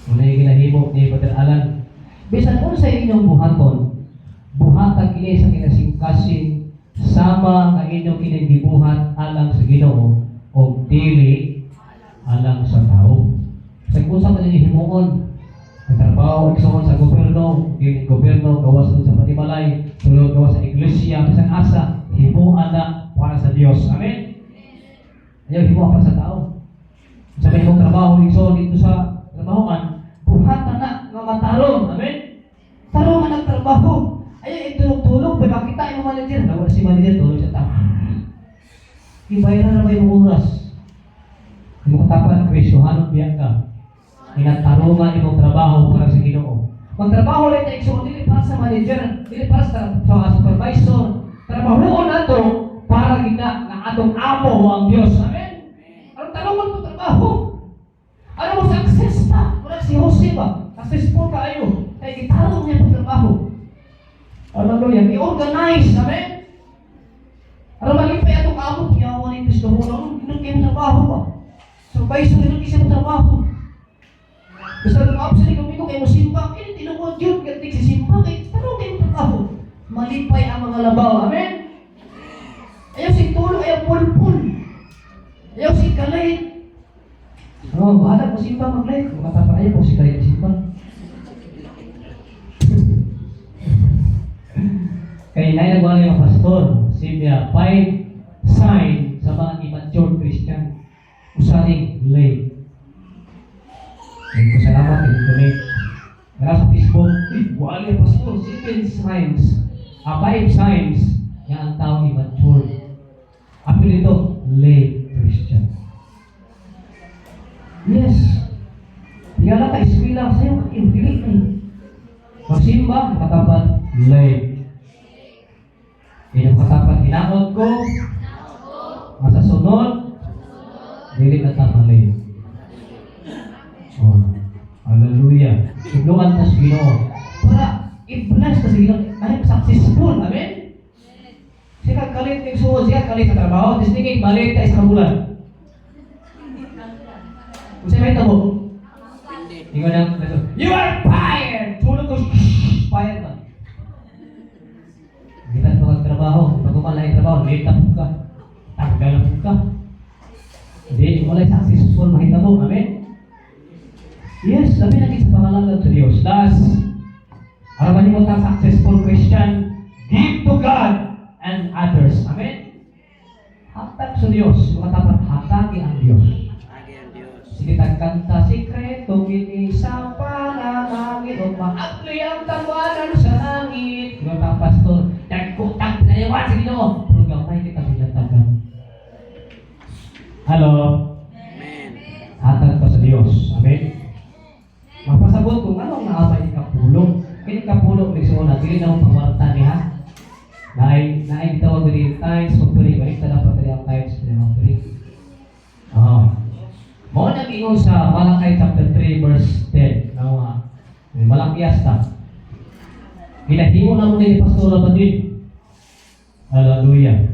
Muna yung ginahimo ni Brother Alan. Bisan unsa inyong buhaton, buhata kini sa kinasingkasing sama nga inyong kining gibuhat alang sa Ginoo o dili alang sa tao. Sa kung unsa man inyong himuon, ang trabaho igsoon sa gobyerno, dili gobyerno, gawas dun sa panimalay, sulod gawas sa iglesia, bisan asa, himuan na para sa Dios. Amen. Ayaw himuan para sa tao. Sa may imong trabaho igsoon dito sa trabahoan, buhatan na nga matarong. Amen. Tarong man ang trabaho. Ayaw itulog-tulog, may makita yung manager. Nawala si manager, tulog sa tao. Ibayaran na ba yung oras? Yung katapan, Kristohanon biya ka. Inatarungan imong trabaho para sa Ginoo. Magtrabaho lang ta, igsoon, dili para sa manager, dili para sa supervisor. Trabahoon nato para gina nga atong amo ang Dios. Amen. Aron tarungan mo trabaho. Ano mo success ta? Wala si Jose ba? Successful kaayo. Kay gitarong niya pagtrabaho. Hallelujah. I-organize. Amen. Aron malipay atong amo, kuyawa ni Kristo mo. Ano ginoo kayo trabaho ba? Supervisor, ginoo kayo trabaho. Basta kung absent ni Domingo kay mo simba, kini tinuod yun, kay si simba, kay tarong kayo trabaho. Malipay ang mga labaw. Amen. Ayaw si tulog, ayaw pulpul. Ayaw si kalay. Oh, bahala mo simba maglay. Kung matapa ayaw po si kalay simba. Kay nay nagwala yung pastor, Simya, five sign sa mga immature Christian. Usaring late. Ay ko salamat kay ko late. Kaya sa Facebook, uy, wala yung pastor, seven signs. Five signs nga ang tao immature. Apil dito, late Christian. Yes. Tingala ka, eskwela sa'yo, dili na eh. Magsimba, katapat, late. Inyong katapat, hinaot ko, masa sunod, dili na ta late. Oh, hallelujah. Sugluan ta sa Ginoo. Para i-bless ta sa Ginoo. Ay, successful. Amen? Siya kalit ng suod, siya kalit sa trabaho. Tapos di balik ta isa ka bulan. Kung siya may tabo, Hindi. ingon ang, "You are fired!" Tulog ko, shh, fired ba? Kita pa trabaho, pag umalay trabaho, late na po ka. Tanggal na po ka. Hindi, walay successful mahitabo. Amen? Yes, sabi na sa pangalan sa Diyos. Last, araman mo tang successful Christian, give to God and others. Amen? Hatag sa Diyos. Mga tapat, hatagi ang Diyos. Agi ang Diyos. Sige tagkanta, sikreto kini sa panalangin o maagli ang tawanan sa langit. Mga tang pastor, tagkutang pinayawan sa Ginoo. Pero gamay kita binatagan. Hello? Amen. Hatag pa sa Diyos. Amen? Mapasabot kung anong naabay ikapulong. Kini kapulong, igsoon, dili na mo pangwarta niya. Naay naay gitawag diri tithes offering, balik ta dapat diri ang tithes diri offering. Oh. Mao nang ingon sa Malakay chapter 3 verse 10 na nga Malakias ta. Ginahimo na mo ni Pastor Labadin. Hallelujah.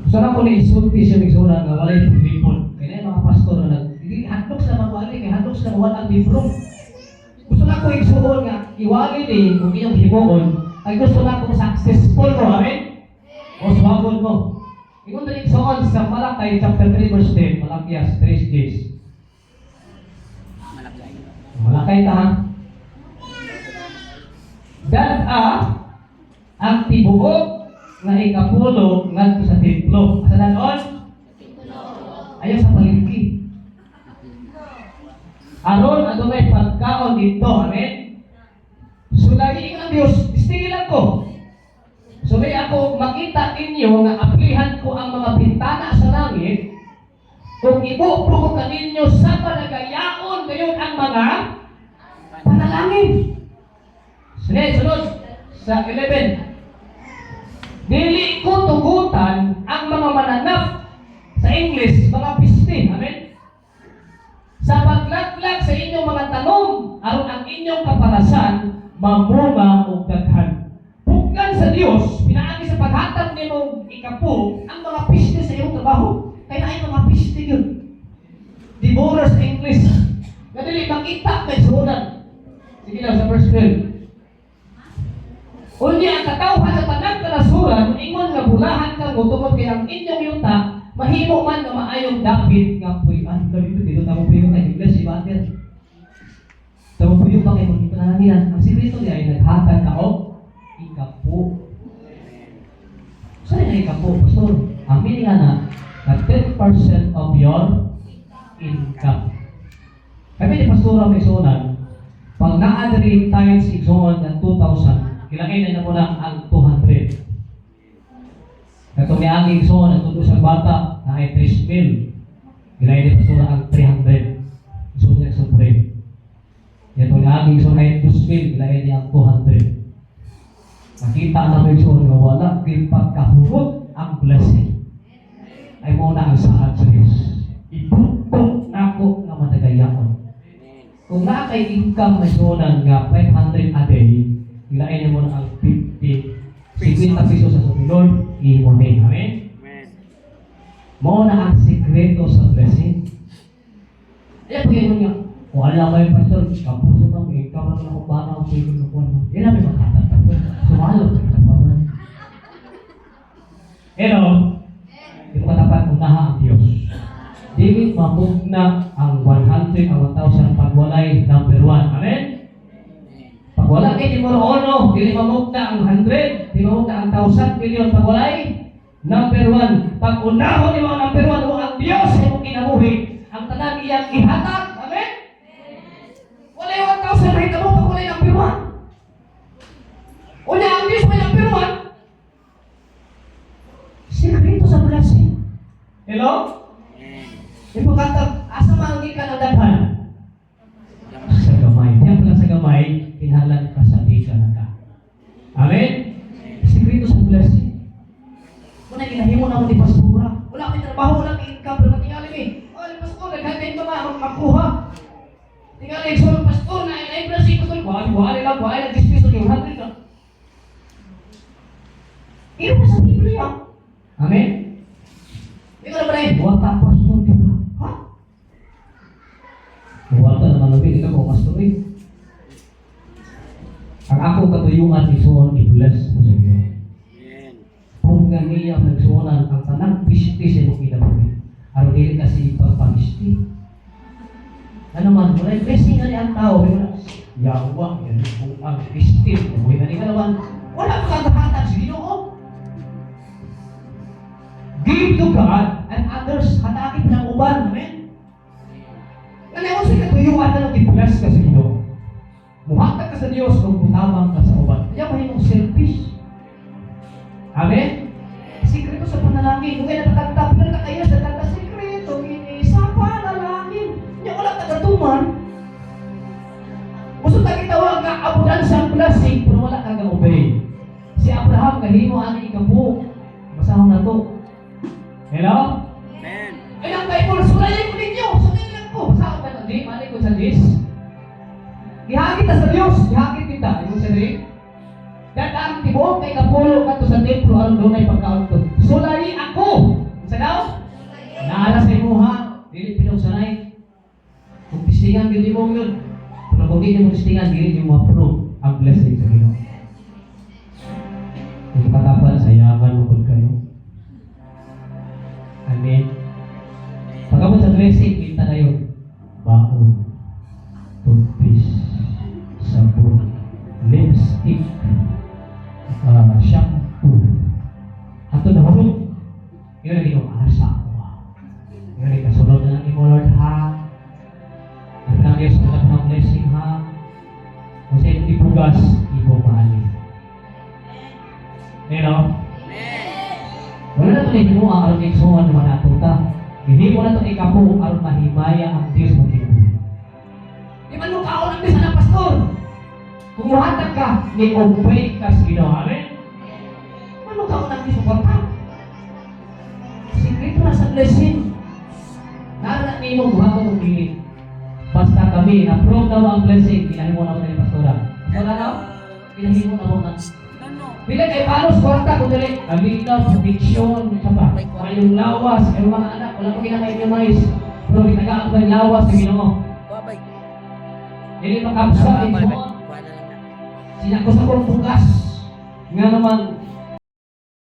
Gusto na ko ni isulti siya igsoon nga walay paglipon. Kaya na mga pastor na nag hindi hadlok sila magwali kay hadlok sila mawala ang libro. Gusto na ko igsuon nga iwali ni kung inyong himuon ay gusto na kong successful mo, amen? O suwagon mo. Ingon diri igsuon sa Malakay chapter 3 verse 10, Malakias 3 days. Malakay ta ha. Dad-a ang tibuok nga ikapulo ngadto sa templo. Asa dad-on? Ayaw sa palengke. Aron adunay pagkaon dito. Amen? So lagi ang Dios, istingin lang ko. So may ako makita ninyo nga ablihan ko ang mga bintana sa langit kung ibubo ko kaninyo sa palagayaon gayon ang mga panalangin. Sunod, sunod sa 11. Dili ko tugutan ang mga mananap, sa English, mga piste. Amen? Sa paglaglag sa inyong mga tanom, aron ang inyong kaparasan mamunga og daghan. Pugnan sa Dios, pinaagi sa paghatag nimo ikapu, ang mga piste sa iyong trabaho. Kay naay mga piste yun. Devourer sa English. Nga dili makita kay suonan. Sige lang sa verse 12. Unya ang katawhan sa tanang kanasuran, ingon nga bulahan ka mo tungod kay ang inyong yuta mahimo man nga maayong dapit nga puy-an. Dito dito tamo puyo kay English si Bater. Tamo puyo pa kay magpanalangin. Ang sikreto niya ay naghatag ka og ikapu. Saan nga ikapu, pastor? Ang meaning nga na, na 10% of your income. Kami ni Pastora may sunan, pag naa diri times igsoon ng 2,000, kilangin na mo na ang 200. Katong niagi igsoon, ang tudo sa bata, na ay 3 mil. Gilain ni Pastora ang 300. So niya sa pray. Itong niagi igsoon ay 2 mil, gilain niya ang 200. Nakita na mo igsoon nga wala gipagkahurot ang blessing. Ay mo na ang saad sa Diyos. Ibukbok nako nga madagayaon. Amen. Kung naa kay income na sunan nga 500 a day, ilain mo na ang 50, 50 pesos sa supilon, imo ni. Amen? Amen. Mao na ang sikreto sa blessing. Ay, pag yun nga, kung alam mo yung pastor, kapos sa bang, ikaw lang ako ba na ang pwede ko kuha. Yan namin maghatag, pastor. Sumalo, katapaman. Pero, ito katapat, unaha ang Diyos. Dili mapugna ang 100, ang 1,000 pag walay number 1. Amen? Pag wala kay numero 1, dili mamugna ang 100, dili mamugna ang 1,000 million pag walay number 1. Pag unahon nimo ang number 1, o ang Diyos sa imong kinabuhi, ang tanan iyang ihatag. Amen? Walay 1,000 mahitabo mo pag walay number 1. Unya ang Diyos may number 1. Sikreto sa blessing. Hello? Amen. Ipo kanta, asa man ang gikan ang daghan? Sa gamay. Diyan pala sa gamay, kinahanglan kasaligan na ka. Amen? Sikreto sa blessing. Muna ginahimo na mo ni pastora. Wala may trabaho, wala may income, pero tingali mi. Oh, ni pastor, daghan kayo mga makuha. Tingali so pastor na ay blessing pastor. Kuha, kuha lang, kuha lang 10 pesos kay 100 na. Iyo pa sa Biblia. Amen? Hindi ko na ba na buwata pastor, di ba? Ha? Buwata naman labi, ikaw ko pastor eh. Ang ako katuyuan isuon i-bless mo sa iyo. Amen. Kung nga niya nagsuonan ang tanang pisti sa imong kinabuhi. Aron dili kasi ipagpamisti. Ano man, wala blessing ani ang tao. Wala, yawa, yan kung ang pisti. Buhi ani ka naman. Wala pa kagahatag sa Ginoo. Give to God and others. Hatagin ng uban. Amen? Ano ako sa katuyuan na nang i-bless ka sa Ginoo. Muhatag ka sa Dios kung mutabang ka sa uban. Kaya mahimong selfish. Amen? Sikreto sa panalangin. Kung kaya nakakanta, pila ka kayo sa kanta, sikreto kini sa panalangin. Nya wala kagatuman. Gusto ta gitawag nga abundance ang blessing, pero wala ka ga-obey. Si Abraham gahimo ani ikapu. Basahon na to. Hello? Amen. Ay, ang Bible, sulayin ko ninyo. Sulayin lang ko. Saan ba? Di, mali ko sa Diyos. Gihagit ta sa Diyos. Gihagit kita. Yung sa diri. Dadaan tibuok kay kapulo kadto sa templo aron dunay pagkaon to. Sulayi ako. Sa daw? Naala sa imuha, dili pinugsanay. Kung testingan gyud mo yun. Pero kung di mo testingan, dili nimo ma-prove ang blessing sa Ginoo. Kung katapan, sayangan mo kung kayo. Amen. Pagkabot sa blessing, kita na yun. Baon. Tubig. Lipstick, shampoo. Ato na hurot. Yun ang Ginoo asa ako. Yun ang kasunod na lang imo, Lord, ha. Ang ng Diyos, ang ng blessing, ha. Kung sa imong ibugas, imo maali. You know? Amen. Wala na ito nahimo ang aron igsuon naman nato ta. Gihimo na ito ikapo aron mahimaya ang Dios mo kinabuhi. Di man mo kaon ang Diyos na pastor. Kung muhatag ka, ni obey ka sa Ginoo. Amen? Ano kaon ang Diyos mo kwarta? Sikreto na sa blessing. Nara nimo buhaton og dili. Basta kami, na-prove na mo ang blessing, ginahimo na mo ni pastora. Pastora no? Ginahimo na mo na. Ano? Bila kay panos kwarta kung dili, kalinaw, proteksyon, isa pa. Mayong lawas, kay mga anak, wala pa kinaka-immunize. Pero gitagaan pa yung lawas sa Ginoo. Babay. Dili makapsa Babay. igsoon. Kuha na lang na. Sinako sa kong bugas. Nga naman,